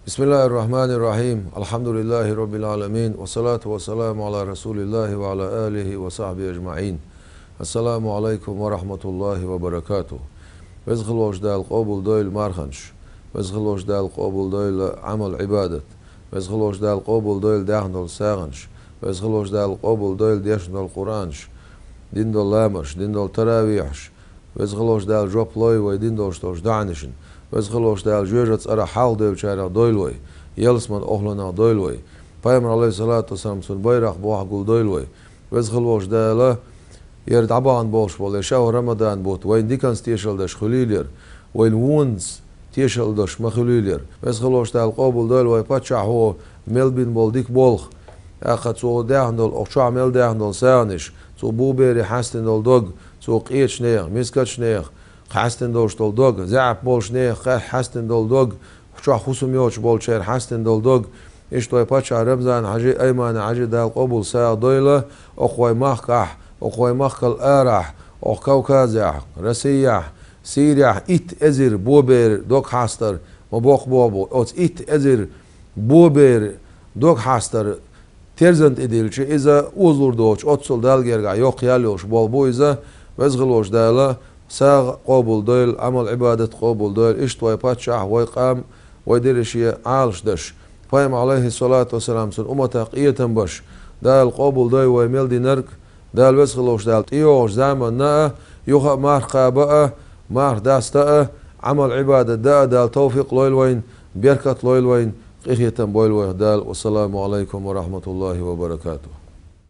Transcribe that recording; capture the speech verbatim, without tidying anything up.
بسم الله الرحمن الرحيم. الحمد لله رب العالمين. والصلاة والسلام على رسول الله وعلى آله وصحبه أجمعين. السلام عليكم ورحمة الله وبركاته. Веза хилла волчу Дала къобал дойла марханаш. Веза хилла волчу Дала къобал дойла Ӏамал-Ӏибадат. Веза хилла волчу Дала къобал дойла даьхна долу сагӀанаш. Веза хилла волчу Дала къобал дойла дешна долу Къуръанаш, дина долу ламазаш, дина долу таравихьаш. Веза хилла волчу Дала жоп лойла вай дина долуш долчу даьӀанашна. Веза хилла волчу Дала жоьжахати цӀарах хьалхадевллачарах дойла вай, ялсаманин охӀланах дойла вай. Пайхамар, Ӏалайхиссалату вассалам, цуьнан байракх бохург дойла вай. Веза хилла волчу Дала, яра дӀабахана болуш болу, я шахӀру Рамадан бутт, вайна диканца тешалла деш хуьлийла яра, вайна вонанца тешалла деш ма хуьлийла яра. Веза хилла волчу Дала къобал дойла вай паччахьо мел бина болу дика болх. ТӀаккха цо даьхна долу, оха чохь мел даьхна долу сагӀанаш, цо бу бере хьаьстина долу дог, цо къечу нехан, мискачу нехан хьаьстина долуш долу дог, заьӀап болчу нехан хьаьстина долу дог, чохь хӀусам йоцуш болчеран хьаьстина долу дог. Иштта вай паччахь Рамзан-Хьаьжин, Айман-Хьаьжин Дала къобал сагӀа дойла, оха вай махкахь, оха вай махкал арахь, оха Кавказехь, Россехь, Сирехь итт эзар бу беран дог хьастар ма боккха болх бу. Оцу итт эзар бу беран дог хьастар терзан тӀе дилча, иза озалур доцуш, оццул Далла гергахь йоккха ял йолуш болх бу иза. Веза хилла волчу Дала сагӀа къобал дойла, Ӏамал-Ӏибадат къобал дойла, иштта вай паччахь, вай къам, вай дерриге Ӏалашдеш, Пайхамар, Ӏалайхиссалату вассалам, цуьнан умматах къинхетам беш, Дала къобал дойла вай мел динарг. Дала, Веза хилла волчу Дала, тӀейогӀучу заманна а, юха а марха кхаба а, марха даста а, Ӏамал-Ӏибадат дан а Дала тавфикъ лойла вайна, беркат лойла вайна, къинхетам бойла вайх Дала. Вассаламу Ӏалайкум ва рахьматуллахӀи ва баракатухӀ.